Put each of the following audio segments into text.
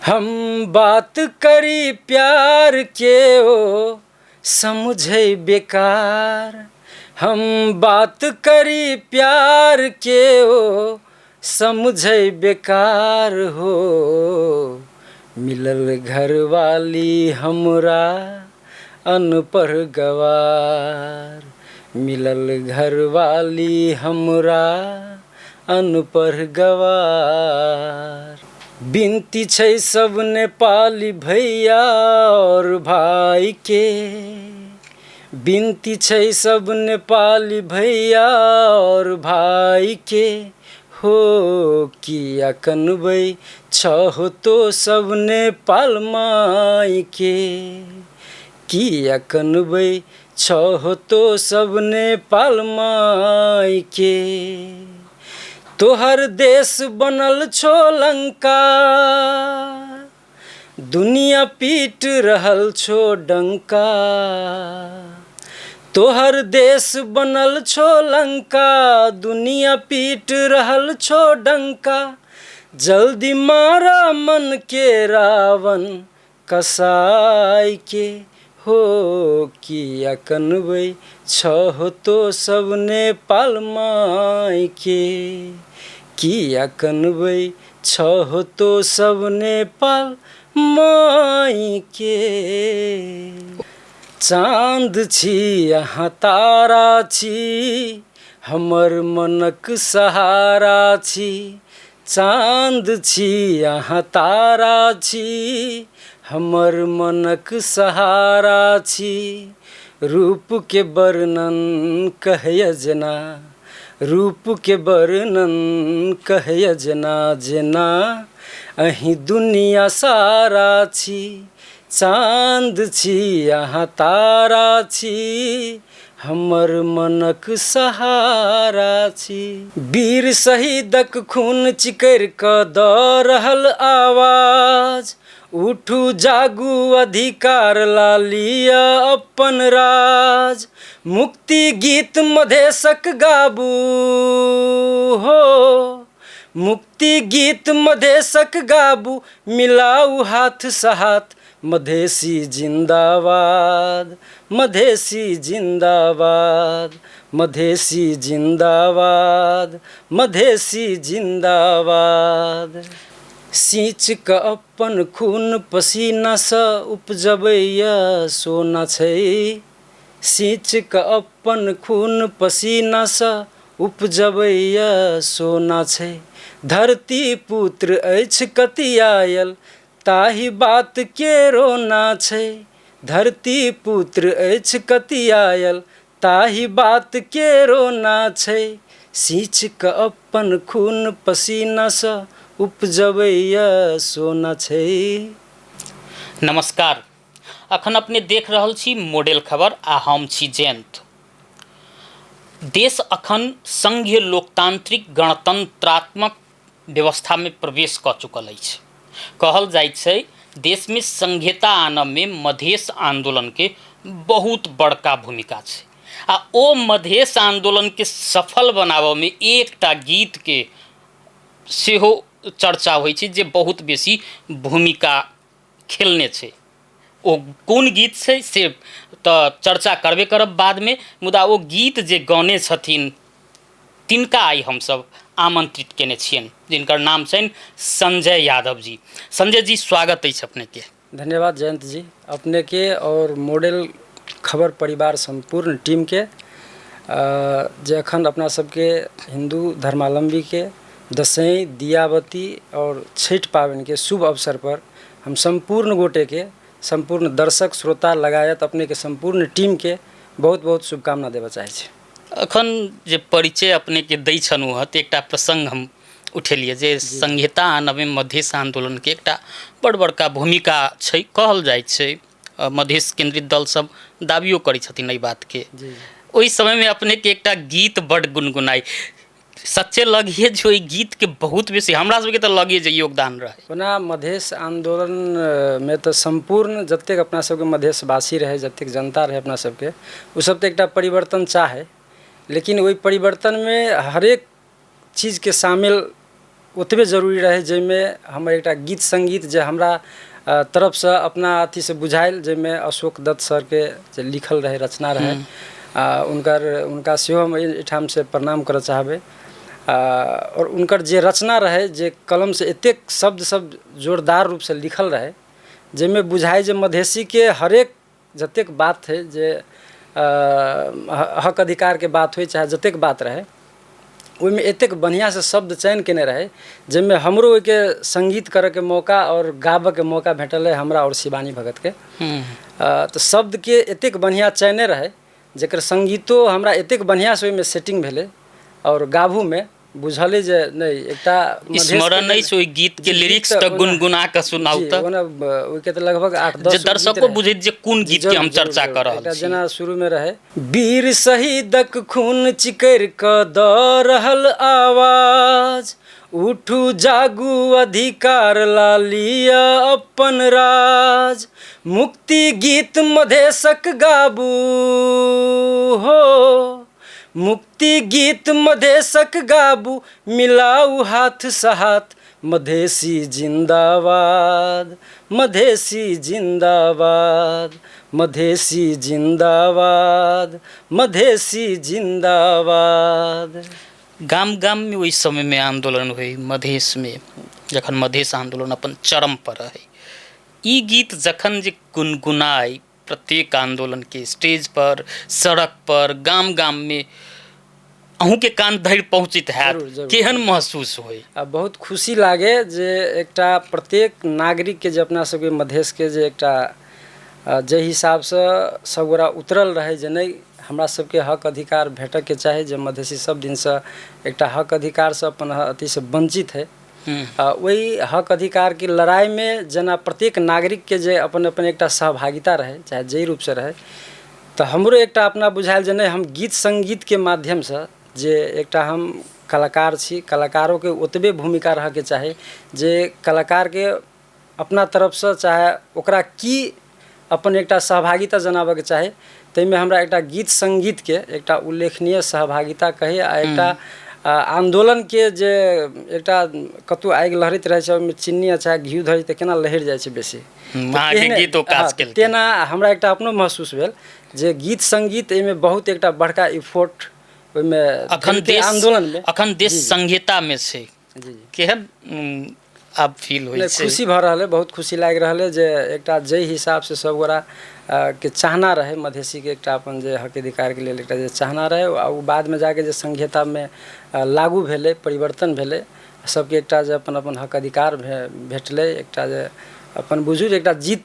हम बात करी प्यार के ओ समझै बेकार। हम बात करी प्यार के ओ समझै बेकार हो। मिलल घरवाली हमरा अनपढ़ गवार। मिलल घरवाली हमरा अनपढ़ गवार। विनती छै सब नेपाली भैया और भाई के। विनती छै सब नेपाली भैया और भाई के। हो किया कनबै छहो तो सब नेपाल माई के। किया कनबै छहो तो सब नेपाल माई के। तोहर देश बनल छो लंका, दुनिया पीट रहल छो डंका। तोहर देश बनल छो लंका, दुनिया पीट रहल छो डंका। जल्दी मारा मन के रावण कसाई के। हो किया कनबै छहो तो सब नेपाल माई के। किया कनबै छहो तो सब नेपाल माई के। चाँद छी अहाँ तारा छी, हमर मनक सहारा छी। चाँद छी अहाँ तारा छी, हमर मनक सहारा छी। रूपके वर्णन कहैए जेना, रूपके वर्णन कहैए जेना जेना अहीं दुनिया सारा छी। चाँद छी अहाँ तारा छी, हमर मनक सहारा छी। वीर शहीदक खून चिकरि कऽ दऽ रहल आवाज। उठू जागू अधिकार ला लिअ अपन राज। मुक्ति गीत मधेशक गाबू हो, मुक्ति गीत मधेशक गाबू। मिलाउ हाथ सँ हाथ मधेसी जिन्दाबाद, मधेसी जिन्दाबाद, मधेसी जिन्दाबाद, मधेसी जिन्दाबाद। सींच कऽ अपन खून पसीनासँ उपजबैए सोना छै। सींच कऽ अपन खून पसीनासँ उपजबैए सोना छै। धरती पुत्र अछि कतियायल ताहि बातके रोना छै। धरती पुत्र अछि कतियायल ताहि बातके रोना छै। सींच कऽ अपन खून पसीनासँ उपजबैए सोना छै। नमस्कार, अखन अपने देख रहल छी मॉडल खबर आ हम छी जयंत। देश अखन संघीय लोकतांत्रिक गणतंत्रात्मक व्यवस्थामे प्रवेश कऽ चुकल अछि। कहल जाइत छै देशमे संघीयता आनऽमे मधेश आंदोलनके बहुत बड़का भूमिका छै आ ओ मधेश आंदोलनके सफल बनाबऽमे एकटा गीतके सेहो चर्चा होइ छै जे बहुत बेसी भूमिका खेलने छै। ओ कोन गीत छै से तऽ चर्चा करबे करब बादमे, मुदा ओ गीत जे गौने छथिन तिनका आइ हमसभ आमन्त्रित कयने छियनि, जिनकर नाम छनि संजय यादव जी। संजय जी, स्वागत अछि अपनेके। धन्यवाद जयंत जी, अपनेके और मॉडल खबर परिवार सम्पूर्ण टीमके, जे अखन अपना सबके हिन्दू धर्मावलम्बीके दसैँ, दियाबती और छठि पाबनिके शुभ अवसर पर हम सम्पूर्ण गोटेके, सम्पूर्ण दर्शक श्रोता लगायत अपनेके सम्पूर्ण टीमके बहुत बहुत शुभकामना देबऽ चाहै छी। अखन जे परिचय अपनेके दै छलहुँ हँ तऽ एकटा प्रसङ्ग हम उठेलियै जे संहिता आनबमे मधेश आन्दोलनके एकटा बड़ बड़का भूमिका छै, कहल जाइ छै। मधेश केन्द्रित दल सब दाबियो करै छथिन एहि बातके। ओहि समयमे अपनेके एकटा गीत बड्ड गुनगुनाइ, सच्चे लगिए जे ओहि गीतके बहुत बेसी हमरा सबके तऽ लगिए जे योगदान रहै। ओना मधेश आन्दोलनमे तऽ सम्पूर्ण जतेक अपना सबके मधेशवासी रहै, जतेक जनता रहै अपना सबके, ओ सब तऽ एकटा परिवर्तन चाहै, लेकिन ओहि परिवर्तनमे हरेक चीजके शामिल ओतबे जरूरी रहै, जाहिमे हमर एकटा गीत सङ्गीत जे हमरा तरफसँ अपना अथीसँ बुझायल, जाहिमे अशोक दत्त सरके जे लिखल रहै, रचना रहै, हुनका सेहो हम एहिठामसँ प्रणाम करऽ चाहबै। आओर हुनकर जे रचना रहै, जे कलमसँ एतेक शब्द सब जोरदार रूपसँ लिखल रहै, जाहिमे बुझाइ जे मधेशीके हरेक जतेक बात हइ, जे हक अधिकारके बात होइ चाहे जतेक बात रहै, ओहिमे एतेक बढ़िआँसँ शब्द चयन केने रहै, जाहिमे हमरो ओहिके सङ्गीत करऽके मौका आओर गाबऽके मौका भेटल रहै हमरा आओर शिवानी भगतके। तऽ शब्दके एतेक बढ़िआँ चयने रहै, जकर सङ्गीतो हमरा एतेक बढ़िआँसँ ओहिमे सेटिंग भेलै आओर गाबूमे बुझलै जे नहि एकटा स्मरण अछि ओहि गीतके लिरिक्स तऽ गुनगुना कऽ सुनाउ। तऽ ओना ओहिके तऽ लगभग 8-10 जे दर्शको बुझैत जे कोन गीतके हम चर्चा कऽ रहल छी। जेना शुरूमे रहै, वीर शहीदक खून चिकरि कऽ दऽ रहल आवाज, उठू जागू अधिकार ला लिअ अपन राज, मुक्ति गीत मधेशक गाबू हो, मुक्ति गीत मधेशक गाबू, मिलाउ हाथ सँ हाथ, मधेशी जिन्दाबाद, मधेशी जिन्दाबाद, मधेशी जिन्दाबाद, मधेशी जिन्दाबाद। गाम गाममे ओहि समयमे आन्दोलन होइ मधेशमे, जखन मधेश आन्दोलन अपन चरम पर रहै, ई गीत जखन जे गुनगुनाइ प्रत्येक आन्दोलनके स्टेज पर, सड़क पर, गाम गाममे अहूँके कान धरि पहुँचैत हैत, केहन महसूस होइ? आ बहुत खुशी लागे जे एकटा प्रत्येक नागरिकके जे अपना सबके मधेशके जे एकटा जाहि हिसाबसँ सबगोरा उतरल रहै जे नहि हमरा सबके हक अधिकार भेटऽके चाही, जे मधेशी सब दिनसँ एकटा हक अधिकारसँ अपन अथीसँ वञ्चित हइ, ओहि हक अधिकारके लड़ाइमे जेना प्रत्येक नागरिकके जे अपन अपन एकटा सहभागिता रहै, चाहे जाहि रूपसँ रहै, तऽ हमरो एकटा अपना बुझायल जे नहि हम गीत सङ्गीतके माध्यमसँ जे एकटा हम कलाकार छी, कलाकारोके ओतबे भूमिका रहऽके चाही जे कलाकारके अपना तरफसँ चाहे ओकरा की अपन एकटा सहभागिता जनाबऽके चाही, ताहिमे हमरा एकटा गीत सङ्गीतके एकटा उल्लेखनीय सहभागिता कही आ एकटा आन्दोलनके जे एकटा कतहु आगि लहरैत रहै छै, ओहिमे चिन्नी आ चाहे घी धरै तऽ केना लहरि जाइ छै बेसी, तेना हमरा एकटा अपनो महसूस भेल जे गीत सङ्गीत एहिमे बहुत एकटा बड़का इफोर्ट ओहिमे अखन देश आन्दोलनमे, अखन देश संहितामे छै, केहन आब फील होइ छै? खुशी भऽ रहल है, बहुत खुशी लागि रहल है जे एकटा जाहि हिसाबसँ सबगोरा के चाहना रहै मधेशीके एकटा अपन जे हक अधिकारके लेल एकटा जे चाहना रहै, आ ओ बादमे जाके जे संहितामे लागू भेलै, परिवर्तन भेलै, सबके एकटा जे अपन अपन हक अधिकार भेटलै, एकटा जे अपन बुझू जे एकटा जीत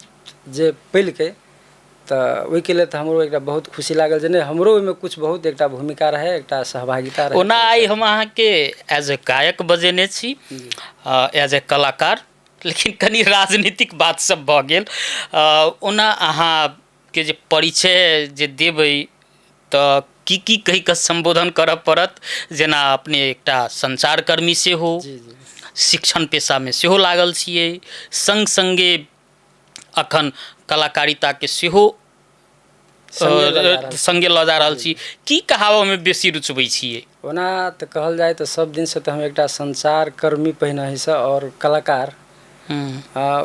जे पेलकै, तऽ ओहिके लेल तऽ हमरो एकटा बहुत खुशी लागल जे नहि हमरो ओहिमे किछु बहुत एकटा भूमिका रहै, एकटा सहभागिता रहै। ओना आइ हम अहाँके एज ए गायक बजेने छी, एज ए कलाकार, लेकिन कनि राजनीतिक बात सब भऽ गेल। ओना अहाँके जे परिचय जे देबै तऽ की की कहि कऽ सम्बोधन करऽ पड़त? जेना अपने एकटा सञ्चारकर्मी सेहो, शिक्षण पेशामे सेहो लागल छियै, सङ्ग सङ्गे अखन कलाकारिताके सेहो सङ्गे लऽ जा रहल छी, की कहाबऽमे बेसी रुचबै छियै? ओना तऽ कहल जाय तऽ सब दिनसँ तऽ हम एकटा सञ्चारकर्मी पहिनहिसँ आओर कलाकार,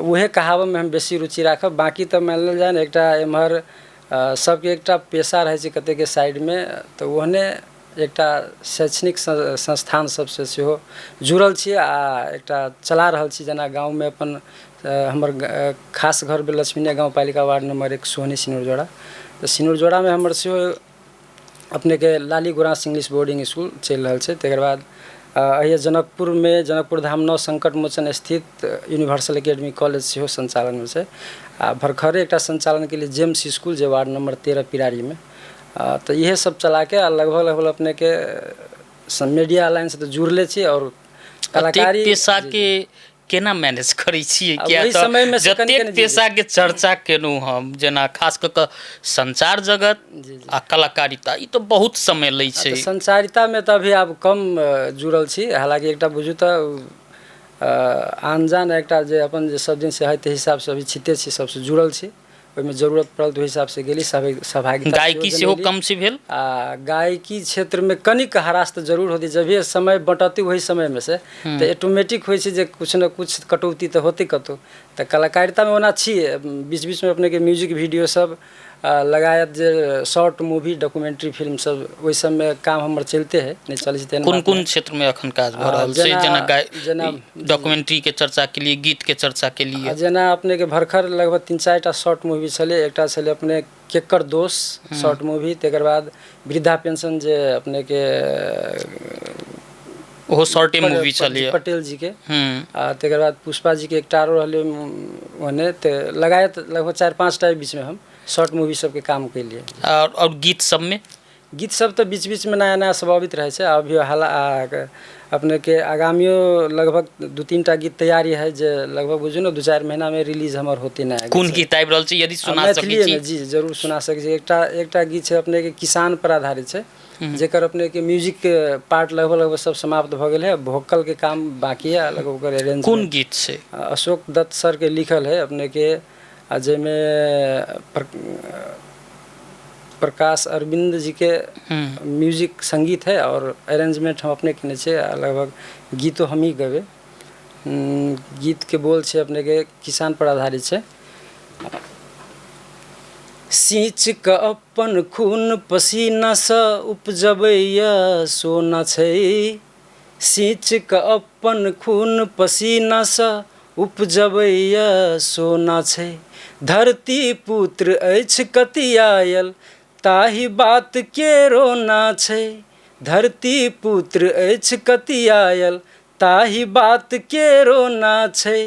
उहे कहाबऽमे हम बेसी रुचि राखब। बाँकी तऽ मानि लेल जाय ने एकटा एम्हर सबके एकटा पेशा रहै छै कतेकके साइडमे, तऽ ओहने एकटा शैक्षणिक संस्थान सबसँ सेहो जुड़ल छी आ एकटा चला रहल छी। जेना गाँवमे अपन हमर खास घर भेल लक्ष्मीनिया गाँवपालिका वार्ड नम्बर 1 सोहनी सिनुरजोड़ा, तऽ सिनुरजोड़ामे हमर सेहो अपनेके लाली गुराँस इंग्लिश बोर्डिंग इसकुल चलि रहल छै। तकर बाद एहिए जनकपुरमे जनकपुर धाम 9 संकट मोचन स्थित यूनिवर्सल एकेडमी कॉलेज सेहो सञ्चालनमे छै, आ भरखरे एकटा सञ्चालनके लिए जेम्स इसकुल जे वार्ड नम्बर 13 पिरारीमे, तऽ इएह सब चलाके आ लगभग लगभग अपनेके मीडिया लाइनसँ तऽ जुड़ले छी आओर कलाकारी पेशाके केना मैनेज करै छियै? किया तऽ जतेक पेशाके चर्चा केलहुँ हम, जेना खास कऽ कऽ संचार जगत आ कलाकारिता, ई तऽ बहुत समय लै छै। संचारितामे तऽ अभी आब कम जुड़ल छी, हालाँकि एकटा बुझू तऽ आन जान एकटा जे अपन जे सब दिनसँ हइ ताहि हिसाबसँ अभी छिते छी, सबसँ जुड़ल छी, ओहिमे जरूरत पड़ल तऽ ओहि हिसाबसँ गेली, सहभागिता। गायकी सेहो कम से भेल? आ गायकी क्षेत्रमे कनिक हरास तऽ जरूर होतै। जभिए समय बँटतै ओहि समयमे से तऽ ऑटोमेटिक होइ छै जे किछु ने किछु कटौती तऽ होतै कतहु। तऽ कलाकारितामे ओना छी, बीच बीचमे अपनेके म्यूजिक वीडियो सब लगायत जे शॉर्ट मूवी, डॉक्यूमेंट्री फिल्म सब, ओहि सबमे काम हमर चलिते है, नहि चलै छै तेहन कोन बात कोन नहि। क्षेत्रमे एखन काज भऽ रहल छै? जेना जेना डॉक्यूमेंट्री के चर्चा के लिए, गीत के चर्चा के लिए। जेना अपनेके भरखर लगभग 3-4 टा शॉर्ट मूवी छलै। एकटा छलै अपने केकर दोष शॉर्ट मूवी, तकर बाद वृद्धा पेंशन जे अपनेके ओहो शॉर्टे मूवी छलै पटेल जी के, आ तकर बाद पुष्पा जी के एकटा आरो रहलै ओहने। तऽ लगायत लगभग 4-5 टा बीचमे हम शॉर्ट मूवी सबके काम केलियै। और गीत सबमे? गीत सब तऽ बीच बीचमे नया नया सब अबैत रहै छै। अभी हाल अपनेके आगामियो लगभग 2-3 टा गीत तैयारी है जे लगभग बुझू ने 2-4 महीनामे रिलीज हमर होतै नया। कोन गीत आबि रहल छै, यदि सुना सकै छी? मैथिलीमे जी जरूर सुना सकै छी। एकटा गीत छै अपनेके किसान पर आधारित छै, जेकर अपनेके म्यूजिक के पार्ट लगभग लगभग सब समाप्त भऽ गेल है, वोकल के काम बाकी है लगभग ओकर अरेंज। कोन गीत छै? अशोक दत्त सर के लिखल है अपनेके, आ जाहिमे प्रकाश अरविंद जी के म्यूजिक संगीत है और अरेंजमेंट हम अपने केने छियै, आ लगभग गीतो हमही गबै। गीत के बोल छै अपनेके, किसान पर आधारित छै। सींच कऽ अपन खून पसीनासँ उपजबैया सोना छै, सींच कऽ अपन खून पसीनासँ उपजबैया सोना छै, धरती पुत्र अछि कतियायल ताहि बात के रोना छै, धरती पुत्र अछि कतियायल ताहि बात के रोना छै,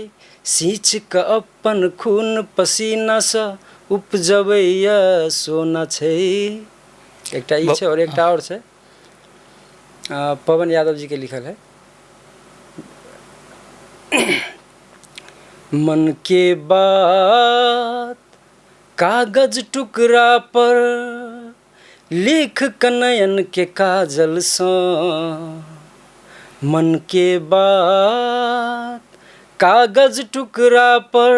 सींच कऽ अपन खून पसीनासँ उपजबैया सोना छै। एकटा ई छै और एकटा और छै पवन यादव जी के लिखल है। मन के बात कागज टुकड़ा पर लिख कऽ नयन के काजलसँ, मन के बात कागज टुकड़ा पर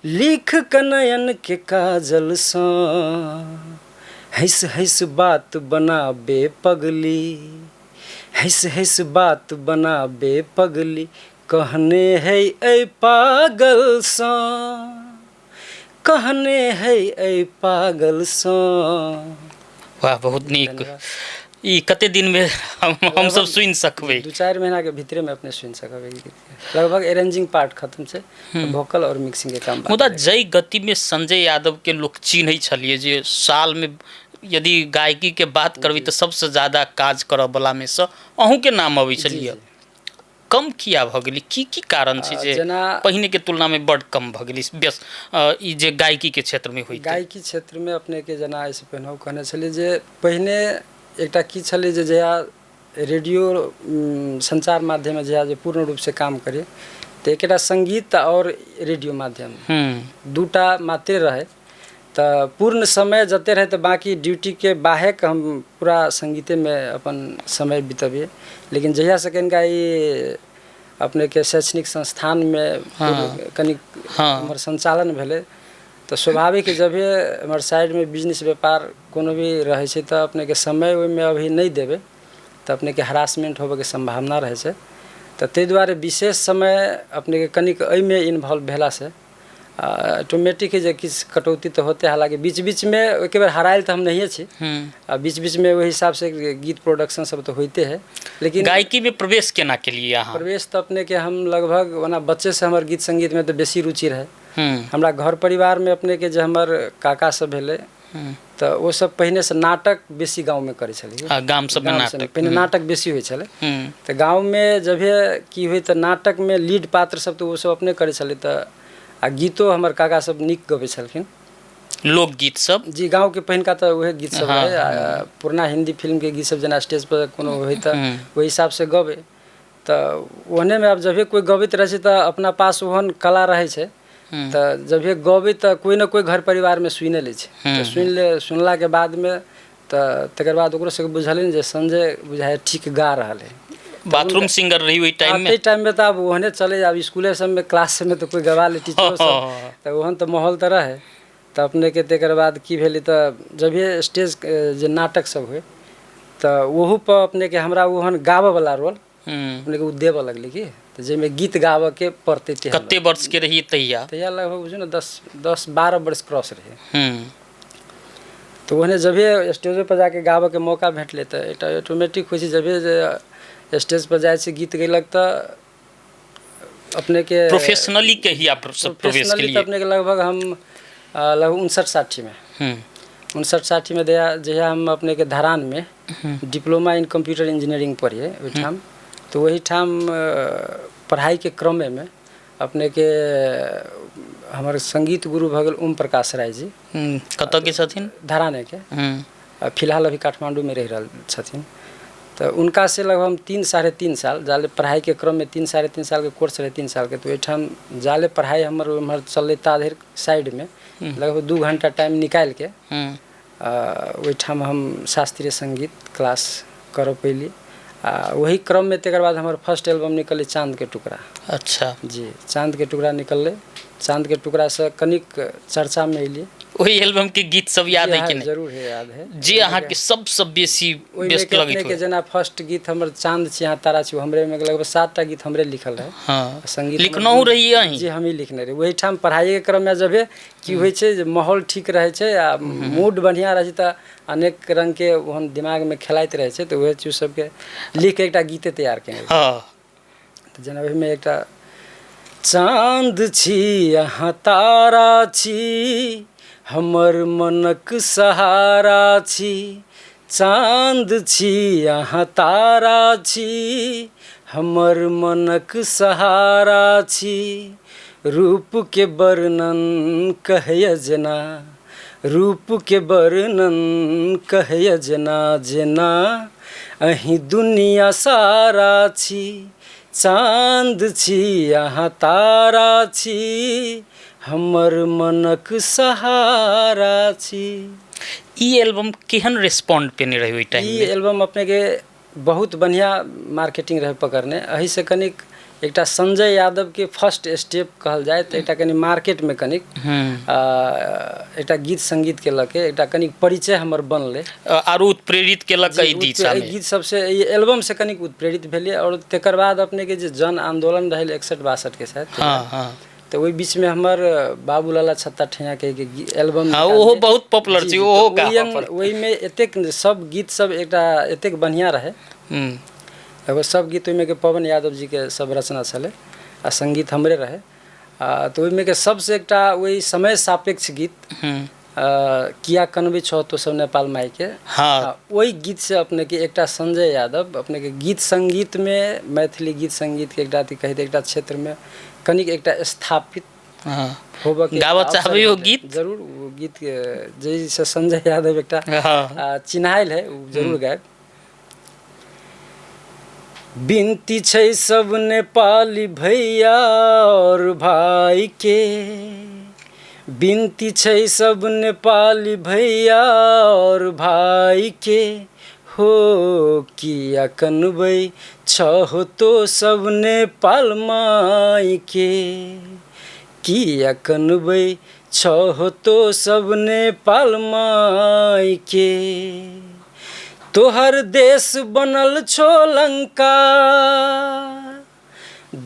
लिख कऽ नयन के काजलसँ, हँसि हँसि बात बनाबे पगली, हँसि हँसि बात बनाबे पगली, कहने है ऐ पागलसँ, कहने है ऐ पागलसँ। वाह, बहुत नीक। ई कते दिनमे हमसब सुनि सकबै? 2-4 महीनाके भीतरेमे अपने सुनि सकबै ई गीतके। लगभग अरेंजिंग पार्ट खत्म छै, वोकल और मिक्सिंग के काम बाकी। मुदा जै गतिमे संजय यादवके लोक चिन्है छलियै जे सालमे यदि गायकीके बात करबै तऽ सबसँ ज्यादा काज करऽवलामे सँ अहूँके नाम अबै छलियै, कम किया भऽ गेलै? की की कारण छै जे जेना पहिनेके तुलनामे बड्ड कम भऽ गेलै व्यस्त ई जे गायकीके क्षेत्रमे होइत? गायकी क्षेत्रमे अपनेके जेना एहिसँ पहिने कहने छलियै जे पहिने एकटा की छलै जे जहिया रेडियो संचार माध्यममे जहिया जे पूर्ण रूपसँ काम करै तऽ एकेटा संगीत आओर रेडियो माध्यम दूटा मात्रे रहै, तऽ पूर्ण समय जते रहै तऽ बाँकी ड्यूटीके बाहेक हम पूरा संगीतेमे अपन समय बितबियै। लेकिन जहियासँ कनिका ई अपनेके शैक्षणिक संस्थानमे कनि हमर सञ्चालन भेलै तऽ स्वाभाविक जभिए हमर साइडमे बिजनेस व्यापार कोनो भी रहै छै तऽ अपनेके समय ओहिमे अभी नहि देबै तऽ अपनेके हरासमेंट होबऽके सम्भावना रहै छै। तऽ ताहि दुआरे विशेष समय अपनेके कनिक एहिमे इन्वॉल्व भेलासँ ऑटोमेटिक जे किछु कटौती तऽ होतै। हालाँकि बीच बीचमे ओहिके बेर हरायल तऽ हम नहिए छी, आ बीच बीचमे ओहि हिसाबसँ गीत प्रोडक्शन सब तऽ होइते है। लेकिन गायकीमे प्रवेश केना केलियै अहाँ? प्रवेश तऽ अपनेके हम लगभग ओना बच्चेसँ हमर गीत सङ्गीतमे तऽ बेसी रुचि रहै। हमरा घर परिवारमे अपनेके जे हमर काका सब भेलै तऽ ओ सब पहिनेसँ नाटक बेसी गाँवमे करै छलै। गाम सबमे नाटक पहिने नाटक बेसी होइ छलै। तऽ गाँवमे जभिए की होइ तऽ नाटकमे लीड पात्र सब तऽ ओ सब अपने करै छलै, तऽ आ गीतो हमर काका सब नीक गबै छलखिन, लोकगीत सब जी। गाँवके पहिनका तऽ उएह गीत सब रहै, आ पुरना हिन्दी फिल्मके गीत सब जेना स्टेज पर कोनो होइ तऽ ओहि हिसाबसँ गबै। तऽ ओहनेमे आब जभिए कोइ गबैत रहै छै तऽ अपना पास ओहन कला रहै छै तऽ जभिए गबै तऽ कोइ ने कोइ घर परिवारमे सुनि लै छै। तऽ सुनलाके बादमे तऽ तकर बाद ओकरो सबके बुझलै ने जे संजय बुझाइ ठीक गा रहल है। बाथरूम सिंगर रही ओहि टाइम में। ताहि टाइममे तऽ आब ओहने चलै, आब स्कूले सबमे क्लास सबमे तऽ कोइ गवा ले टीचरो सब, तऽ ओहन तऽ माहौल तऽ रहै। तऽ अपनेके तकर बाद की भेलै तऽ जभिए स्टेज जे नाटक सब होइ तऽ ओहूपर अपनेके हमरा ओहन गाबऽवला रोल अपनेके ओ देबऽ लगलै कि, तऽ जाहिमे गीत गाबऽके पड़तै। कते वर्ष के रहियै तहिया? तहिया लगभग बुझू ने 10-12 वर्ष क्रॉस रहै। तऽ ओहने जभिए स्टेजोपर जाके गाबऽके मौका भेटलै तऽ एकटा ऑटोमेटिक होइ छै, जभिए जे स्टेजपर जाइ छै गीत गैलक तऽ अपनेके प्रोफेशनली कहिया प्रवेश केलियै? अपनेके लगभग हम लगभग 59-60 में। 59-60 में जहिया हम अपनेके धरानमे डिप्लोमा इन कम्प्यूटर इंजीनियरिंग पढ़ियै ओहिठाम, तऽ ओहिठाम पढ़ाइके क्रमेमे अपनेके हमर सङ्गीत गुरु भऽ गेल ओम प्रकाश राय जी। कतऽके छथिन? धरानेके, फिलहाल अभी काठमाण्डूमे रहि रहल छथिन। तऽ हुनकासँ लगभग हम 3-3.5 साल जाले पढ़ाइके क्रममे, 3-3.5 सालके कोर्स रहै, 3 सालके, तऽ ओहिठाम जाले पढ़ाइ हमर ओम्हर चललै ता धरि साइडमे लगभग 2 घण्टा टाइम निकालिके ओहिठाम हम शास्त्रीय सङ्गीत क्लास करऽ पयली। आ ओही क्रममे तकर बाद हमर फर्स्ट एल्बम निकललै चाँदके टुकड़ा। अच्छा। जी, चाँदके टुकड़ा निकललै। चाँदके टुकड़ासँ कनिक चर्चामे अयली। ओहि एल्बम के गीत सब याद है कि नहि? जरूर है, याद है। जे अहाँके सबसँ बेसी बेस्ट लगैत हो? जेना फर्स्ट गीत हमर चाँद छी अहाँ तारा छी, हमरे लगभग 7टा गीत हमरे लिखल रहै। हाँ, संगीत लिखनहु रहियै अहीं? जी, हमही लिखने रही। ओहिठाम पढ़ाइके क्रममे जबे की होइ छै जे माहौल ठीक रहै छै आ मूड बढ़िआँ रहै छै तऽ अनेक रङ्गके ओहन दिमागमे खेलाइत रहै छै, तऽ वएह चीज सबके लिखके एकटा गीते तैयार केने। तऽ जेना ओहिमे एकटा चाँद छी अहाँ तारा छी, हमर मनक सहारा छी, चाँद छी अहाँ तारा छी, हमर मनक सहारा छी, रूपके वर्णन कहैए जेना, रूपके वर्णन कहैए जेना, जेना अहीं दुनिया सारा छी, चाँद छी अहाँ तारा छी, हमर मनक सहारा छी। ई एल्बम केहन रेस्पॉन्ड पेने रहै ओहि टाइम? ई एल्बम अपनेके बहुत बढ़िआँ मार्केटिंग रहै पकड़ने। एहिसँ कनिक एकटा संजय यादवके फर्स्ट स्टेप कहल जाय तऽ एकटा कनि मार्केटमे कनिक एकटा गीत सङ्गीतके लऽ के एकटा कनिक परिचय हमर बनलै। आरो उत्प्रेरित केलक एहि दिशामे? एहि गीत सबसँ, एहि एल्बमसँ कनिक उत्प्रेरित भेलियै। आओर तकर बाद अपनेके जे जन आन्दोलन रहै 61-62 के शायद, तऽ ओहि बीचमे हमर बाबूलाला छत्ता ठैयाके एल्बम, ओहो बहुत पॉपुलर छै, ओहो। ओहिमे एतेक सब गीत सब एकटा एतेक बढ़िआँ रहै, लगभग सब गीत ओहिमे के पवन यादव जीके सब रचना छलै आ सङ्गीत हमरे रहै। तऽ ओहिमे के सबसँ एकटा ओहि समय सापेक्ष गीत किया कनबै छह तो सब नेपाल माइके, ओहि गीतसँ अपनेके एकटा संजय यादव अपनेके गीत सङ्गीतमे, मैथिली गीत सङ्गीतके एकटा अथी कहैत एकटा क्षेत्रमे कनिक एकटा स्थापित होबऽके। गाबऽ चाहबै ओ गीत? जरूर, ओ गीत जाहिसँ संजय यादव एकटा चिन्हायल है, ओ जरूर गायब। बिनती छै सब नेपाली भैया और भाई के, बिनती छै सब नेपाली भैया और भाई के, हो किया कनबै छहो तो सब नेपाल माई के, किया कनबै छहो तो सब नेपाल माई के, तोहर देश बनल छो लंका,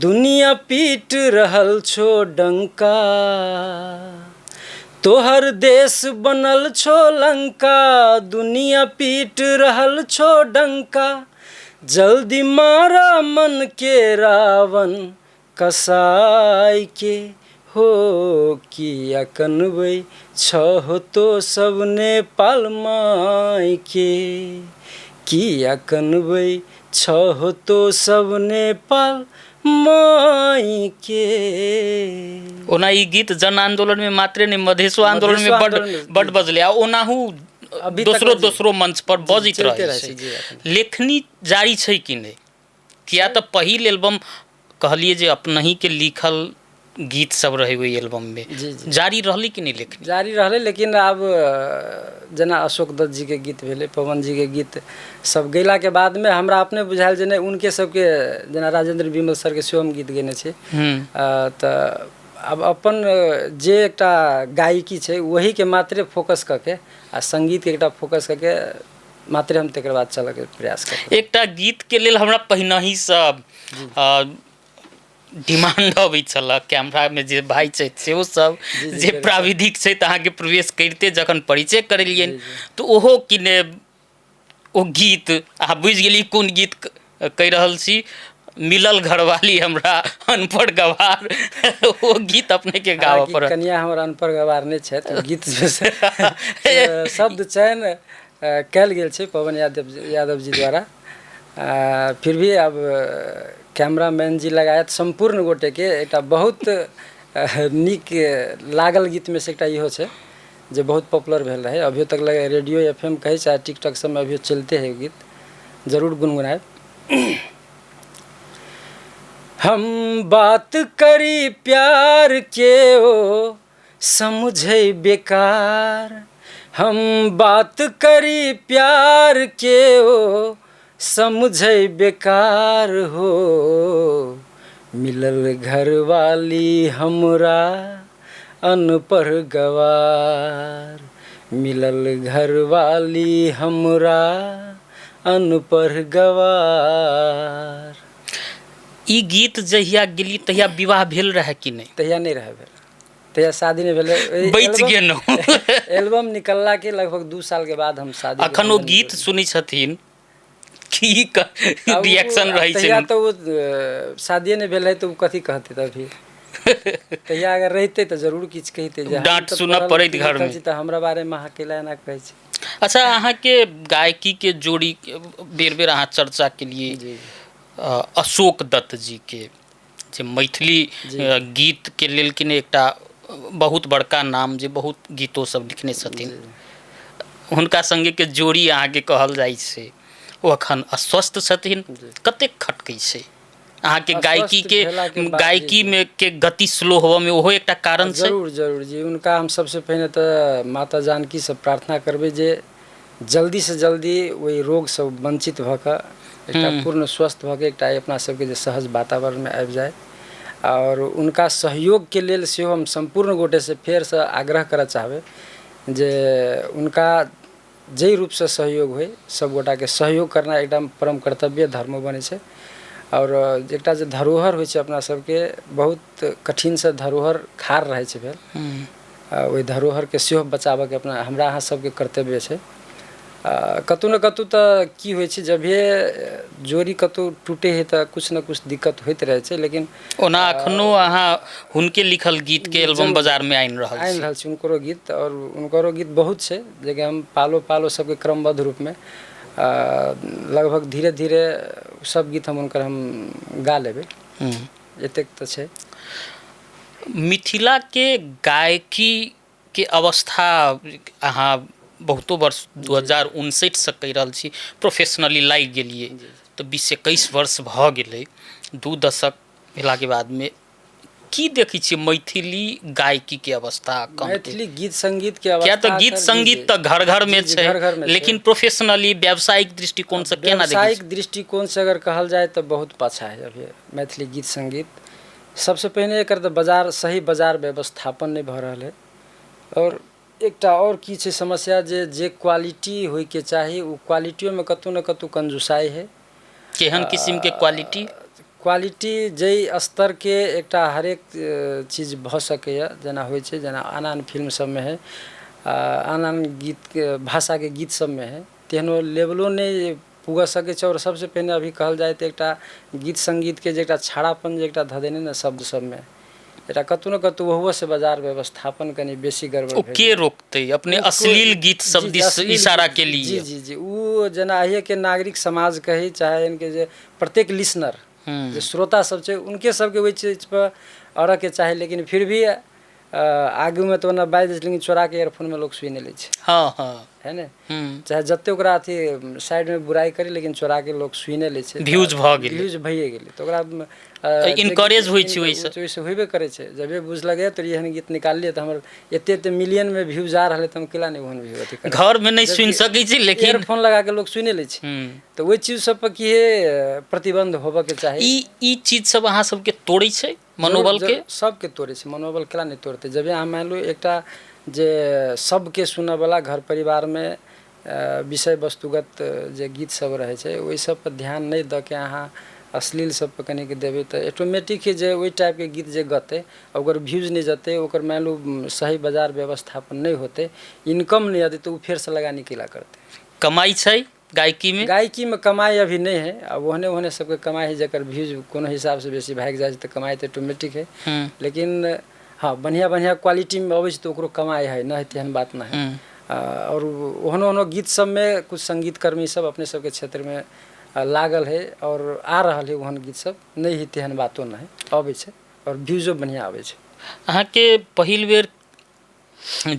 दुनिया पीट रहल छो डंका, तोहर देश बनल छो लंका, दुनिया पीट रहल छो डंका, जल्दी मारा मन के रावण कसाई के, हो किया कनबै छहो तो सब नेपाल माई के, किया कनबै छहो तो सब नेपाल माई के। ओना ई गीत जन आंदोलन में मात्रे नहि, मधेशो आंदोलन में बड बड बजलै आ ओनाहु दोसरो दोसरो मंच पर बजैत रहै छै। लेखनी जारी छै कि नहि? किया तऽ पहिल एल्बम कहलियै जे अपनही के लिखल गीत सब रहै ओहि एल्बममे। जी जी। जारी रहलै कि नहि लेखनी? जारी रहलै, लेकिन आब जेना अशोक दत्त जीके गीत भेलै, पवन जीके गीत सब गयलाके बादमे हमरा अपने बुझायल जे नहि, उनके सबके, जेना राजेंद्र विमल सरके सेहो हम गीत गेने छी। तऽ आब अपन जे एकटा गायकी छै ओहीके मात्रे फोकस कऽ के आ सङ्गीतके एकटा फोकस कऽ के मात्रे हम तकर बाद चलऽके प्रयास करब। एकटा गीतके लेल हमरा पहिनहिसँ डिमांड अबै छल, कैमरामे जे भाइ छथि सेहो सब, जे प्राविधिक छथि, अहाँके प्रवेश करिते जखन परिचय करेलियनि तऽ ओहो कि ने ओ गीत, अहाँ बुझि गेलियै कोन गीत कहि रहल छी, मिलल घरवाली हमरा अनपढ़ गवार, ओ गीत अपनेके गाबऽ हालाँकि पड़त। कनिया हमर अनपढ़ गवार नहि छथि। ओ गीत जे छै से शब्द चयन कयल गेल छै पवन यादव यादव जी द्वारा। फिर भी आब कैमरामैन जी लगायत सम्पूर्ण गोटेके एकटा बहुत नीक लागल गीतमे से एकटा इहो छै जे बहुत पॉपुलर भेल रहै। अभियो तक लगे रेडियो एफ एम कहै चाहे टिकटॉक सबमे अभियो चलिते है। गीत जरूर गुनगुनायब। हम बात करी प्यार के, ओ समझै बेकार। हम बात करी प्यार के, ओ समझै बेकार हो। मिलल घरवाली हमरा अनपढ़ गवार, मिलल घरवाली हमरा अनपढ़ गवार। ई गीत जहिया गेली तहिया विवाह भेल रहै कि नहि? तहिया नहि रहै भेल, तहिया शादी नहि भेलै। बचि गेलहुँ। एल्बम निकलला के लगभग 2 साल के बाद हम शादी। अखन ओ गीत सुनै छथिन, की रिएक्शन रहै छै? तहिया तऽ ओ शादिये नहि भेल रहै, तऽ ओ कथी कहतै? तभी तहिया अगर रहितै तऽ जरूर किछु कहितै जे डाँट सुनऽ पड़ैत घरमे तऽ हमरा बारेमे अहाँ कैला एना कहै छी। अच्छा, अहाँके गायकीके जोड़ी बेर बेर अहाँ चर्चा केलियै अशोक दत्त जीके, जे मैथिली गीतके लेल कि नहि एकटा बहुत बड़का नाम, जे बहुत गीतो सब लिखने छथिन, हुनका संगेके जोड़ी अहाँके कहल जाइ छै। ओ अखन अस्वस्थ छथिन, कतेक खटकै छै अहाँके गायकीके? गायकीमे के गति स्लो होबऽमे ओहो एकटा कारण छै? जरूर जरूर जी। हुनका हम सबसँ पहिने तऽ माता जानकीसँ प्रार्थना करबै जे जल्दीसँ जल्दी ओहि रोगसँ वञ्चित भऽ कऽ एकटा पूर्ण स्वस्थ भऽ कऽ एकटा अपना सबके जे सहज वातावरणमे आबि जाय। आओर हुनका सहयोगके लेल सेहो हम सम्पूर्ण गोटेसँ फेरसँ आग्रह करऽ चाहबै जे हुनका जाहि रूपसँ सहयोग होइ, सब गोटाके सहयोग करनाइ एकदम परम कर्तव्य धर्म बनै छै। आओर एकटा जे धरोहर होइ छै अपना सबके, बहुत कठिनसँ धरोहर खार रहै छै भेल, ओहि धरोहरके सेहो बचाबऽके अपना हमरा अहाँ सबके कर्तव्य छै। कतहु ने कतहु तऽ की होइ छै, जभिये जोड़ी कतहु टूटे हइ तऽ किछु ने किछु दिक्कत होइत रहै छै, लेकिन ओना अखनो अहाँ हुनके लिखल गीतके एल्बम बाजारमे आनि रहल आनि रहल छी हुनकरो गीत। आओर हुनकरो गीत बहुत छै जेकि हम पालो पालो सबके क्रमबद्ध रूपमे लगभग धीरे धीरे सब गीत हम हुनकर हम गा लेबै, एतेक तऽ छै। मिथिलाके गायकीके अवस्था अहाँ बहुतो वर्ष 2059सँ कहि रहल छी, प्रोफेशनली लागि गेलियै तऽ 20-21 वर्ष भऽ गेलै। 2 दशक भेलाके बादमे की देखै छियै मैथिली गायकीके अवस्था? मैथिली गीत सङ्गीतके किया तऽ गीत सङ्गीत तऽ घर घरमे छै, लेकिन प्रोफेशनली व्यावसायिक दृष्टिकोणसँ केना? व्यावसायिक दृष्टिकोणसँ अगर कहल जाय तऽ बहुत पाछा है अभी मैथिली गीत सङ्गीत। सबसँ पहिने एकर तऽ बाजार, सही बाजार व्यवस्थापन नहि भऽ रहल है। आओर एकटा आओर की छै समस्या जे जे क्वालिटी होइके चाही, ओ क्वालिटियोमे कतहु ने कतहु कंजूसाइ है। केहन किसिमके क्वालिटी? क्वालिटी जाहि स्तरके एकटा हरेक चीज भऽ सकैए, जेना होइ छै, जेना आन आन फिल्म सबमे हइ, आन आन गीतके भाषाके गीत सबमे हइ, तेहनो लेवलो नहि पुगऽ सकै छै। आओर सबसँ पहिने अभी कहल जाय तऽ एकटा गीत सङ्गीतके जे एकटा छाड़ापन जे एकटा धऽ देने ने शब्द सबमे एकटा, कतहु ने कतहु ओहुओसँ बाजार व्यवस्थापन कनि बेसी गड़बड़। ओ के रोकतै? अपने अश्लील गीत सब दिस इशारा के लिए। जी जी जी। ओ जेना अहिएके नागरिक समाज कही चाहे इनके जे प्रत्येक लिसनर, जे श्रोता सब छै, उनके सबके ओहि चीज पर अड़ऽके चाही, लेकिन फिर भी आगूमे तऽ ओना बाजि दै छै, लेकिन चोराके इयरफोनमे लोक सुनि लै छै। हँ हँ है ने? हम्म। चाहे जते ओकरा अथी साइडमे बुराइ करी, लेकिन चोराके लोक सुनि लै छै। व्यूज भऽ गेलै। व्यूज भइए गेलै तऽ ओकरा इनकरेज होइ छै ओहिसँ। ओहिसँ होइबे करै छै। जबे बुझलकै तऽ एहन गीत निकाललियै तऽ हमर एते एते मिलियनमे व्यू जा रहलै, तऽ हम केला नहि ओहन व्यू अथी करब? घरमे नहि सुनि सकै छी, लेकिन इयरफोन लगा के लोक सुनि लै छै। तऽ ओहि चीज सब पर की हे प्रतिबंध होबऽके चाही। ई चीज सब अहाँ सबके तोड़ै छै मनोबल के? सबके तोड़ै छै मनोबल। केला नहि तोड़तै? जबे अहाँ मानि लू एकटा जे सबके सुनऽवला घर परिवारमे विषय वस्तुगत जे गीत सब रहै छै, ओहि सब पर ध्यान नहि दऽ के अहाँ अश्लील सब पर कनिक देबै, तऽ ऑटोमेटिक जे ओहि टाइपके गीत जे गतै, ओकर व्यूज नहि जेतै, ओकर मानि लू सही बाजार व्यवस्थापन नहि होतै, इनकम नहि अतै, तऽ ओ फेरसँ लगानी केला करतै? कमाइ छै गायकीमे? गायकीमे कमाइ अभी नहि है। आब ओहने ओहने सबके कमाइ है जकर व्यूज कोनो हिसाबसँ बेसी भागि जाइ छै, तऽ कमाइ तऽ ऑटोमेटिक है। लेकिन हँ, बढ़िआँ बढ़िआँ क्वालिटीमे अबै छै तऽ ओकरो कमाइ है, नहि है तेहन बात नहि है। आओर ओहनो ओहनो गीत सबमे कुछ संगीतकर्मी सब अपने सबके क्षेत्रमे लागल है आओर आ रहल है। ओहन गीत सब नहि है तेहन बातो नहि है, अबै छै आओर व्यूजो बढ़िआँ अबै छै। अहाँके पहिल बेर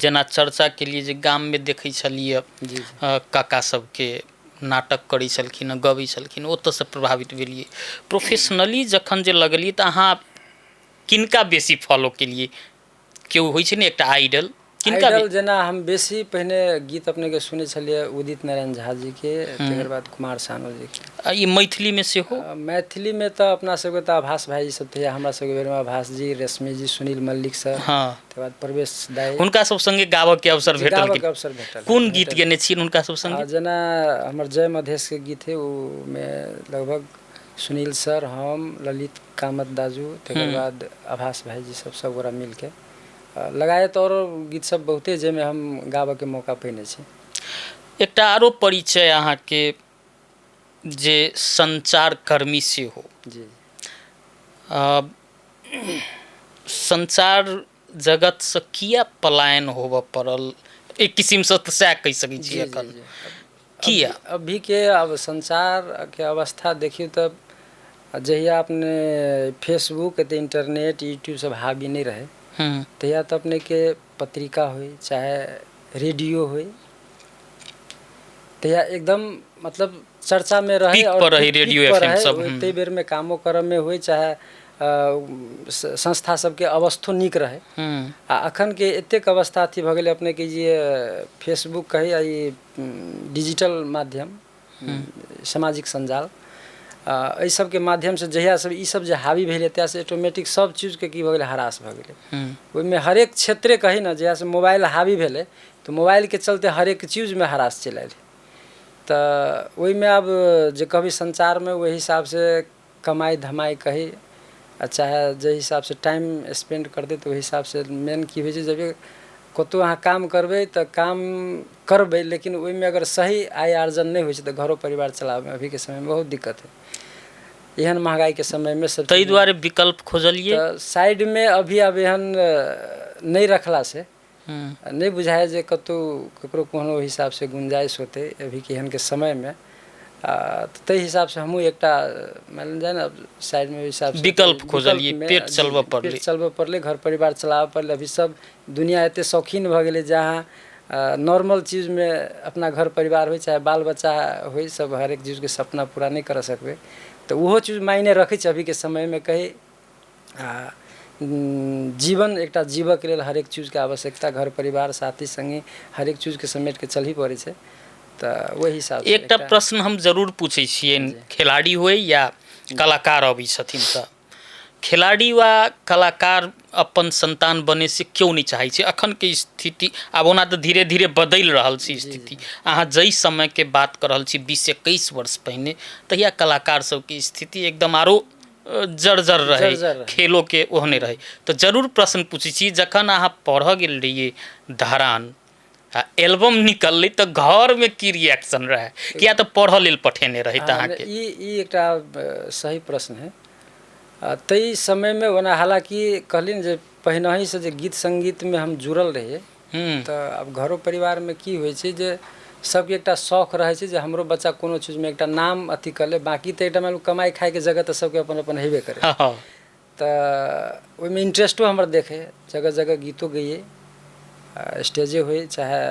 जेना चर्चा केलियै जे गाममे देखै छलियै जी काका सबके नाटक करै छलखिन, गबै छलखिन, ओतऽसँ प्रभावित भेलियै। प्रोफेशनली जखन जे लगलियै तऽ अहाँ किनका बेसी फॉलो केलियै? केओ होइ छै ने एकटा आइडल, किनका? आइडल जेना हम बेसी पहिने गीत अपनेके सुनै छलियै उदित नारायण झा जीके, तकर बाद कुमार सानू जीके। ई मैथिलीमे सेहो? मैथिलीमे तऽ अपना सबके तऽ आभास भाईजी सब थे। हमरा सबके बेरमे आभास जी, रश्मि जी, सुनील मल्लिक सर, तकर बाद प्रवेश दाई। हुनका सब संगे गाबऽके अवसर भेटल? गाबऽके अवसर भेटल। कोन गीत गेने छियनि हुनका सब संगे? जेना हमर जय मधेशके गीत है, ओमे लगभग सुनील सर, हम, ललित कामत दाजू, तकर बाद आभास भाईजी सब, सब गोरा मिलके लगायत आओर गीत सब बहुते जाहिमे हम गाबऽके मौका पैने छी। एकटा आरो परिचय अहाँके जे संचारकर्मी सेहो। जी। संचार जगतसँ किया पलायन होबऽ पड़ल? एक किसिमसँ तऽ सएह कहि सकै छी एखन। किया? अभीके अब संचारके अवस्था देखियौ तऽ जहिया अपने फेसबुक एते इंटरनेट यूट्यूब सब हावी नहि रहै, तहिया तऽ अपनेके पत्रिका होइ चाहे रेडियो होइ, तहिया एकदम मतलब चर्चामे रहै पीक आओर पर रहै पीक रेडियो पर एफएम रहै। सब। ताहि बेरमे कामो करऽमे होइ चाहे संस्था सबके अवस्थो नीक रहै। आ अखनके एतेक अवस्था अथी भऽ गेलै अपनेके जे फेसबुक कही आ ई डिजिटल माध्यम, सामाजिक सञ्जाल, एहि सबके माध्यमसँ जहिया सब ई सब जे हावी भेलै, तहियासँ ऑटोमेटिक सब चीजके की भऽ गेलै, ह्रास भऽ गेलै। ओहिमे हरेक क्षेत्रे कही ने, जहियासँ मोबाइल हावी भेलै तऽ मोबाइलके चलते हरेक चीजमे ह्रास चलि आयल। तऽ ओहिमे आब जे कहबै संचारमे ओहि हिसाबसँ कमाइ धमाइ कही आ चाहे जाहि हिसाबसँ टाइम स्पेंड करतै, तऽ ओहि हिसाबसँ मेन की होइ छै, जब कतहु अहाँ काम करबै तऽ काम करबै, लेकिन ओहिमे अगर सही आय आर्जन नहि होइ छै तऽ घरो परिवार चलाबैमे अभीके समयमे बहुत दिक्कत है, एहन महगाइके समयमे सब। ताहि दुआरे विकल्प खोजलियै। तऽ साइडमे अभी आब एहन नहि रखलासँ नहि बुझाइ जे कतहु ककरो कोनो हिसाबसँ गुंजाइश होतै अभीके एहनके समयमे। तऽ ताहि हिसाबसँ हमहूँ एकटा मानि जाय ने साइडमे ओहि हिसाबसँ विकल्प खोजलियै, विकल्पमे पेट चलबऽ पड़लै। पेट चलबऽ पड़लै, घर परिवार चलाबऽ पड़लै। अभी सब दुनिया एते शौकीन भऽ गेलै जे अहाँ नॉर्मल चीजमे अपना घर परिवार होइ चाहे बाल बच्चा होइ, सब हरेक चीजके सपना पूरा नहि करऽ सकबै, तऽ ओहो चीज मायने रखै छै अभीके समयमे कही। आ जीवन एकटा जीवऽके लेल हरेक चीजके आवश्यकता, घर परिवार, साथी सङ्गी, हरेक चीजके समेटके चलही पड़ै छै, तऽ ओहि हिसाबसँ। एकटा प्रश्न हम जरूर पूछै छियनि, खिलाड़ी होइ या कलाकार अबै छथिन तऽ खिलाड़ी वा कलाकार अपन संतान बने से क्यों नहि चाहै छै? अखनके स्थिति आब ओना तऽ धीरे धीरे बदलि रहल छै स्थिति। अहाँ जाहि समयके बात कऽ रहल छी, 20-21 वर्ष पहिने, तहिया कलाकार सबके स्थिति एकदम आरो जर्जर रहै। जर्जर रहै। खेलोके ओहने रहै। तऽ जरूर प्रश्न पूछै छी, जखन अहाँ पढ़ऽ गेल रहियै धरान आ एल्बम निकललै तऽ घरमे की रिएक्शन रहै? किया तऽ पढ़ऽ लेल पठेने रहै तऽ अहाँके ई ई एकटा सही प्रश्न है। ताहि समयमे ओना हालाँकि कहलियै जे पहिनहिसँ जे गीत सङ्गीतमे हम जुड़ल रहियै, तऽ आब घरो परिवारमे की होइ छै जे सबके एकटा शौक रहै छै जे हमरो बच्चा कोनो चीजमे एकटा नाम अथी कऽ ले। बाँकी तऽ एकटा मानि कमाइ खाइके जगह तऽ सबके अपन अपन हेबे करे। तऽ ओहिमे इंट्रेस्टो हमर देखै, जगह जगह गीतो गइए, स्टेजे होइ चाहे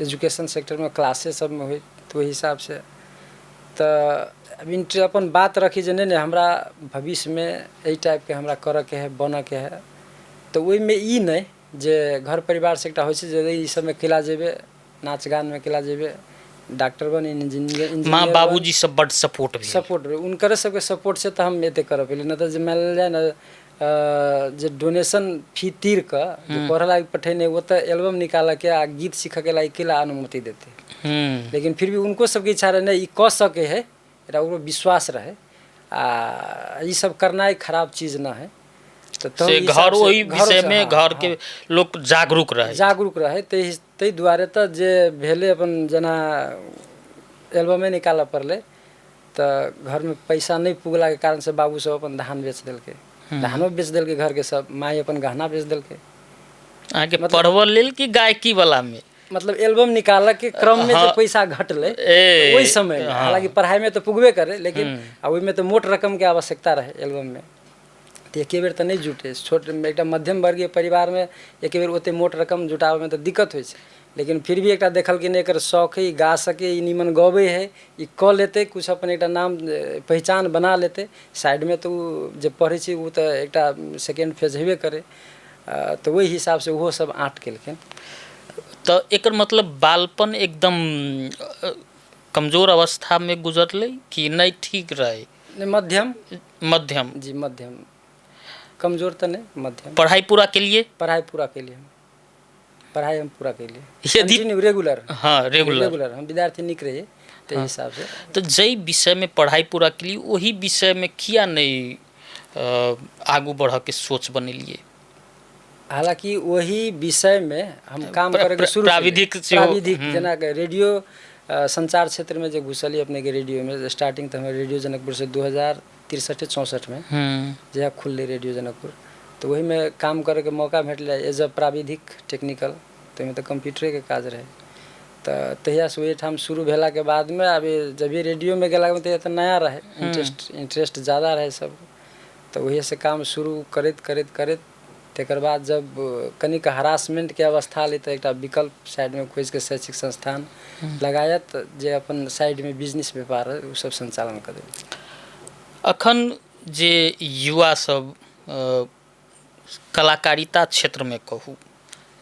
एजुकेशन सेक्टरमे क्लासे सबमे होइ, तऽ ओहि हिसाबसँ तऽ अब अपन बात रखी जे नहि नहि हमरा भविष्यमे एहि टाइपके हमरा करऽके है, बनऽके है। तऽ ओहिमे ई नहि जे घर परिवारसँ एकटा होइ छै जे ई सबमे केला जेबै, नाच गानमे केला जेबै, डॉक्टर बन, इंजीनियर। माँ बाबूजी सब बड सपोर्ट भेल। सपोर्ट भेल, हुनकरे सबके सपोर्टसँ तऽ हम एते करऽ पेली, नहि तऽ जे मानि लेल जाय ने जे डोनेशन फी तीर कऽ जे पढ़ऽ लागि पठेने, ओ तऽ एल्बम निकालऽके आ गीत सीखऽके लागि केला अनुमति देतै? लेकिन फिर भी उनको सबके इच्छा रहै, नहि ई कऽ सकै है, एकटा ओकरो विश्वास रहै आ ई सब करनाइ खराब चीज न है। तऽ से ताहि घर हिसाबसँ ओहि घरोसँ विषयमे घरके लोक जागरूक रहै, जागरूक रहै। ताहि ताहि दुआरे तऽ जे भेलै अपन जेना एल्बमे निकालऽ पड़लै, तऽ घरमे पैसा नहि पुगलाके कारणसँ बाबू सब अपन धान बेच देलकै, धानो बेच देलकै घरके सब, माय अपन गहना बेच देलकै। अहाँके पढ़बऽ लेल कि गायकी वलामे? मतलब एल्बम निकालऽ के क्रममे जे पैसा घटलै ओहि समयमे, हालाँकि पढ़ाइमे तऽ पुगबे करै, लेकिन आ ओहिमे तऽ मोट रकमके आवश्यकता रहै एल्बममे, तऽ एके बेर तऽ नहि जुटै। छोट एकटा मध्यम वर्गीय परिवारमे एके बेर ओते मोट रकम जुटाबैमे तऽ दिक्कत होइ छै, लेकिन फिर भी एकटा देखलखिन एकर शौक है, ई गा सकै, ई नीमन गबै है, ई कऽ लेतै किछु, अपन एकटा नाम पहिचान बना लेतै साइडमे, तऽ ओ जे पढ़ै छै ओ तऽ एकटा सेकेंड फेज हेबे करै, तऽ ओहि हिसाबसँ ओहो सब आँट केलखिन। तऽ एकर मतलब बालपन एकदम कमजोर अवस्थामे गुजरलै कि नहि, ठीक रहै? नहि, मध्यम। मध्यम। जी, मध्यम, कमजोर तऽ नहि, मध्यम। पढ़ाइ पूरा केलिए? पढ़ाइ पूरा केलिए हम, पढ़ाइ हम पूरा केलिए। यदि कंटिन्यू रेगुलर। हँ, रेगुलर। रेगुलर हम विद्यार्थी नीक रहिए ताहि हिसाबसँ। तऽ जाहि विषयमे पढ़ाइ पूरा केलिए ओहि विषयमे किया नहि आगू बढ़ऽके सोच बनेलिए? हालाँकि ओहि विषयमे हम काम करैके शुरू प्राविधिक। प्राविधिक जेना रेडियो संचार क्षेत्रमे जे घुसलिए अपनेके रेडियोमे, स्टार्टिंग तऽ हमर रेडियो जनकपुरसँ 2063 64मे जहिया खुललै रेडियो जनकपुर, तऽ ओहिमे काम करैके मौका भेटलै एज अ प्राविधिक टेक्निकल, तऽ ओहिमे तऽ कम्प्यूटरेके काज रहै। तऽ तहियासँ ओहिठाम शुरू भेलाके बादमे आब जब भी रेडियोमे गेलाके तहिया तऽ नया रहै, इंट्रेस्ट ज्यादा रहै सब, तऽ ओहिसँ काम शुरू करैत करैत करैत तकर बाद जब कनिक हरासमेंटके अवस्था एलै तऽ एकटा विकल्प साइडमे खोजिके शैक्षिक संस्थान लगायत जे अपन साइडमे बिजनेस व्यापार ओ सब सञ्चालन करै। अखन जे युवा सब कलाकारिता क्षेत्रमे कहू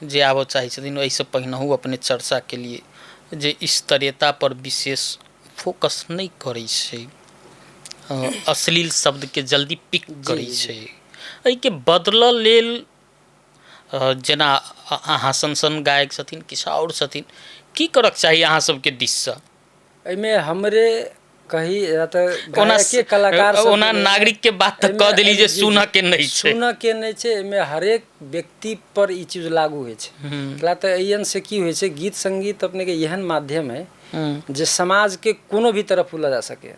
जे आबऽ चाहै छथिन, एहिसँ पहिनहु अपने चर्चा केलिए जे स्तरीयता पर विशेष फोकस नहि करै छै, अश्लील शब्दके जल्दी पिक करै छै, एहिके बदलऽ लेल जेना अहाँ सन सन गायक छथिन, किछु आओर छथिन, की करक चाही अहाँ सबके दिससँ? एहिमे हमरे कही या तऽ गायके कलाकार ओना नागरिकके बात तऽ कऽ देली जे सुनऽ के नहि छै। सुनऽ के नहि छै। एहिमे हरेक व्यक्ति पर ई चीज लागू होइ छै। एकरा तऽ एहन से की होइ छै, गीत संगीत अपनेके एहन माध्यम है जे समाजके कोनो भी तरफ लऽ जा सके,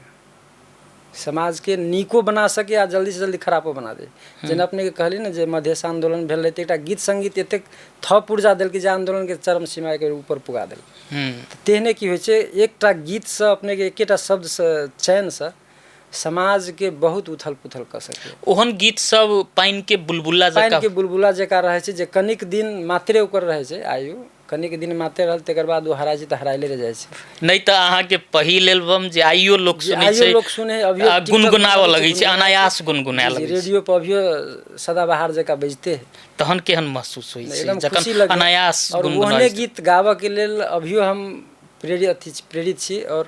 समाजके नीको बना सके आ जल्दीसँ जल्दी खरापो बना दे। जेना अपनेके कहली ने जे मधेश आन्दोलन भेल रहै, तऽ एकटा गीत संगीत एतेक थप ऊर्जा देलकै जे आन्दोलनके चरम सीमाके ऊपर पुगा देलकै। तेहने की होइ छै, एकटा गीतसँ अपनेके एकेटा शब्दसँ चयनसँ समाजके बहुत उथल पुथल कऽ सकैए। ओहन गीत सब पानिके बुलबुला जकाँ, पानिके बुलबुला जकाँ रहै छै जे कनिक दिन मात्रे ओकर रहै छै आयु, कनिक दिन मात्रे रहल, तकर बाद ओ हराइ छै तऽ हराइले रहि जाइ छै। नहि तऽ अहाँके पहिल एल्बम जे आइयो लोक सुनै छै, लोक सुनै, अभियो गुनगुनाबऽ लगै छै, अनायास गुनगुनाए लगै छै, रेडियो पर अभियो सदाबहार जकाँ बजिते है, तहन केहन महसूस होइ छै जखन अनायास? आओर ओहने गीत गाबऽके लेल अभियो हम प्रेरित अथी प्रेरित छी आओर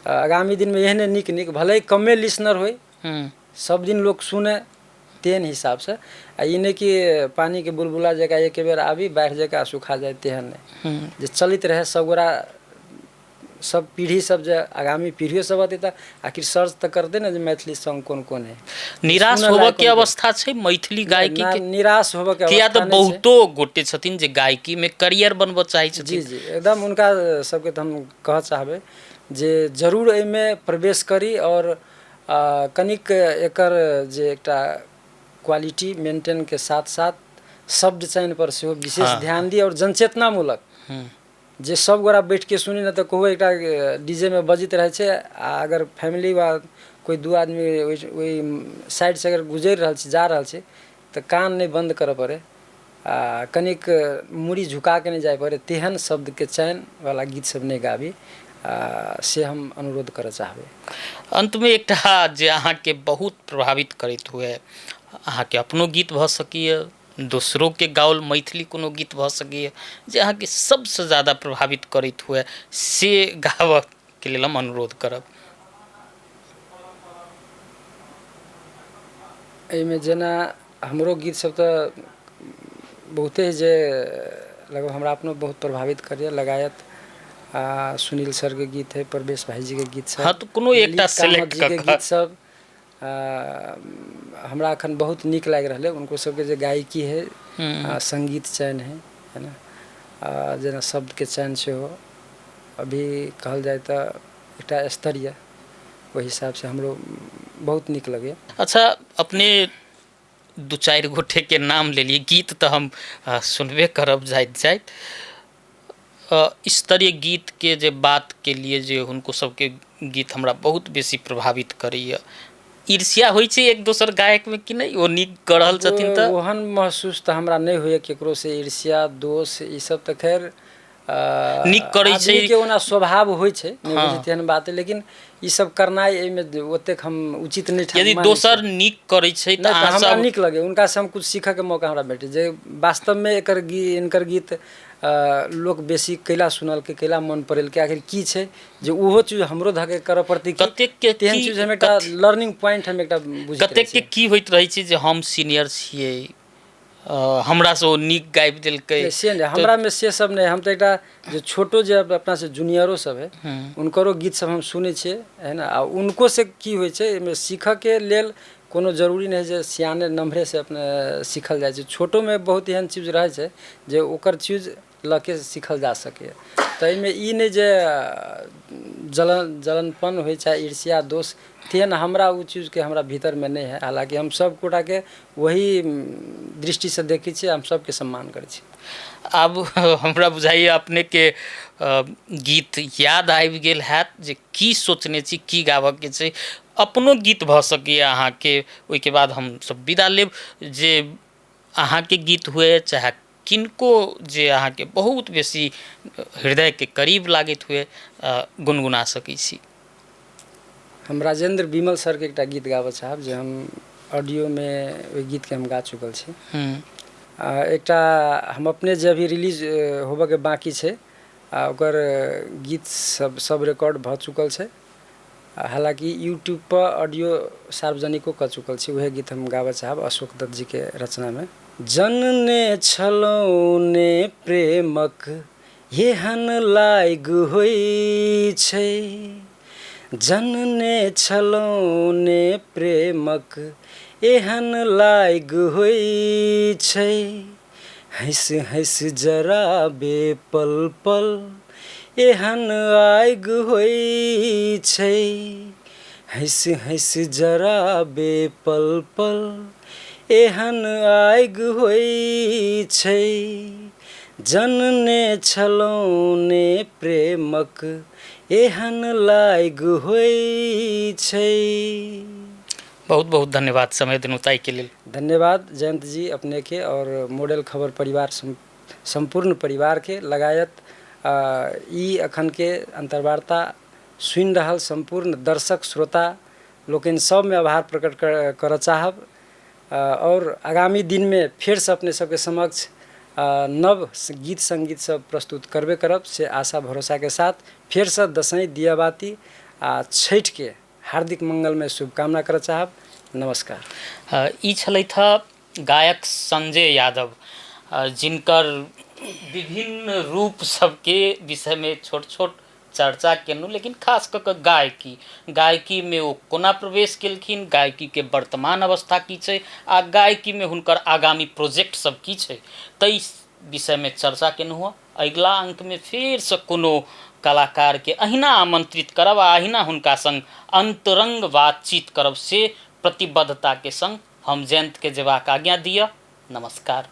आगामी दिनमे एहने नीक नीक, भले कमे लिसनर होइ, सब दिन लोक सुने तेहन हिसाबसँ, आ ई नहि कि पानिके बुलबुला जकाँ एके बेर आबी बाढ़ि जकाँ सुखा जाय, तेहन नहि, जे चलैत रहै सब गोरा सब पीढ़ी सब, जे आगामी पीढ़ियो सब अतै तऽ आखिर सर्च तऽ करतै ने जे मैथिली सॉन्ग कोन कोन है। निराश होबऽ के अवस्था छै मैथिली गायकी के? निराश होबऽ के किया तऽ बहुतो गोटे छथिन जे गायकी मे करियर बनबऽ चाहै छथिन। जी जी, एकदम हुनका सबके तऽ हम कहऽ चाहबै जे जरूर एहिमे प्रवेश करी आओर कनिक एकर जे एकटा क्वालिटी मेंटेन के साथ साथ शब्द चयन पर सेहो विशेष ध्यान दी आओर जनचेतनामूलक जे सब गोरा बैठ के सुनी, ने तऽ कहू एकटा डीजे मे बजैत रहै छै आ अगर फैमिली वा कोइ दू आदमी ओहि ओहि साइडसँ अगर गुजरि रहल छै, जा रहल छै, तऽ कान नहि बन्द करऽ पड़ै आ कनिक मूड़ी झुका के नहि जाय पड़ै, तेहन शब्दके चयनवला गीत सब नहि गाबी, आ से हम अनुरोध करऽ चाहबै। अन्तमे एकटा जे अहाँके बहुत प्रभावित करैत हुए, अहाँके अपनो गीत भऽ सकैए, दोसरोके गाओल मैथिली कोनो गीत भऽ सकैए, जे अहाँके सबसँ ज्यादा प्रभावित करैत हुए, से गाबऽके लेल हम अनुरोध करब। एहिमे जेना हमरो गीत सब तऽ बहुते जे लगभग हमरा अपनो बहुत प्रभावित करैए, लगायत आ सुनील सरके गीत है, परवेश भाईजीके गीत सब। हाँ, तऽ कोनो एकटा ललित कामत सेलेक्ट जीके कऽ गीत सब हमरा एखन बहुत नीक लागि रहल है। उनको सबके जे गायकी है, संगीत चयन है, है ना, जेना शब्दके चयन सेहो अभी कहल जाय तऽ एकटा स्तरीय, ओहि हिसाबसँ हमरो बहुत नीक लगैए। अच्छा, अपने दू चारि गोटेके नाम लेलियै, गीत तऽ हम सुनबे करब जाइत जाइत। स्तरीय गीतके जे बात केलियै, जे हुनको सबके गीत हमरा बहुत बेसी प्रभावित करैए, ईर्ष्या होइ छै एक दोसर गायकमे कि नहि, ओ नीक कऽ रहल छथिन तऽ? ओहन महसूस तऽ हमरा नहि होइए केकरोसँ ईर्ष्या दोष ई सब तऽ खैर नीक करै छै। आदमीके ओना स्वभाव होइ छै, नहि बुझै तेहन बात, लेकिन ई सब करनाइ एहिमे ओतेक हम उचित नहि यदि मानै छी। दोसर नीक करै छै तऽ नहि तऽ अहाँ हमरा सब नीक लगैए, हुनकासँ हम किछु सीखऽके मौका हमरा भेटै जे वास्तवमे एकर गीत, हिनकर गीत लोक बेसी कैला सुनलकै, कैला मन पड़ेलकै, आखिर की छै जे ओहो चीज हमरो धके करऽ पड़तै कि कतेक के तेहन की चीज हम एकटा लर्निंग पॉइंट हम एकटा बुझैत रहै कतेक के छी। की होइत रहै छै जे हम सीनियर छियै, हमरासँ ओ नीक गाबि देलकै? से नहि, हमरामे से सब नहि। हम तऽ एकटा जे छोटो जे अपनासँ जूनियरो सब है, हुनकरो गीत सब हम सुनै छियै, है ना। आ उनको से की होइ छै, एहिमे सीखऽके लेल कोनो जरूरी नहि है जे सियाने नम्हरेसँ अपने सीखल जाइ छै। छोटोमे बहुत एहन चीज रहै छै जे ओकर चीज लऽ के सीखल जा सकैए। तऽ एहिमे ई नहि जे जलनपन होइ छै, ईर्ष्या दोष, तेहन हमरा ओ चीजके हमरा भीतरमे नहि है। हालाँकि हम सब गोटाके वही दृष्टिसँ देखै छियै, हम सबके सम्मान करै छी। आब हमरा बुझाइए अपनेके गीत याद आबि गेल हैत जे की सोचने छी, की गाबऽके छै। अपनो गीत भऽ सकैए अहाँके, ओहिके बाद हम सब विदा लेब। जे अहाँके गीत हुए चाहे किनको जे अहाँके बहुत बेसी हृदयके करीब लागैत हुए, गुनगुना सकै छी। हम राजेंद्र विमल सरके एकटा गीत गाबऽ चाहब जे हम ऑडियोमे ओहि गीतके हम गा चुकल छी। एकटा हम अपने जे अभी रिलीज होबऽके बाँकी छै, आ ओकर गीत सब सब रिकॉर्ड भऽ चुकल छै, हालाँकि यूट्यूब पर ऑडियो सार्वजनिको कऽ चुकल छी, उएह गीत हम गाबऽ चाहब अशोक दत्त जीके रचनामे। जनने छलहुँ ने प्रेमक एहन लाग होइ छै, जनने छलहुँ ने प्रेमक एहन लाग होइ छै, हँसि हँसि जराबे पल पल एहन आगि होइ छै, हँसि हँसि जराबे पल पल एहन आगि होइ छै, जनने छलहुँ ने प्रेमक एहन लाग होइ छै। बहुत बहुत धन्यवाद समय देलहुँ ताहिके लेल। धन्यवाद जयंत जी अपनेके और मॉडल खबर परिवार सम्पूर्ण परिवारके लगायत ई अखनके अंतर्वार्ता सुनि रहल सम्पूर्ण दर्शक श्रोता लोकनि सबमे आभार प्रकट करऽ चाहब और आगामी दिनमे फेरसँ अपने सबके समक्ष नव गीत संगीत सब प्रस्तुत करबे करब से आशा भरोसाके साथ फेरसँ दसैँ दियाबाती आ छठिके हार्दिक मंगलमय शुभकामना करऽ चाहब। नमस्कार। ई छलथि हँ गायक संजय यादव, जिनकर विभिन्न रूप सबके विषयमे छोट छोट चर्चा केलहुँ, लेकिन खास कऽ कऽ गायकीमे ओ कोना प्रवेश केलखिन, गायकीके वर्तमान अवस्था की छै आ गायकीमे हुनकर आगामी प्रोजेक्ट सब की छै, ताहि विषयमे चर्चा केलहुँ हँ। अगिला अंकमे फेरसँ कोनो कलाकारके अहिना आमंत्रित करब आ अहिना हुनका संग अंतरंग बातचीत करब, से प्रतिबद्धताके संग हम जयंतके जेबाक आज्ञा दिअ। नमस्कार।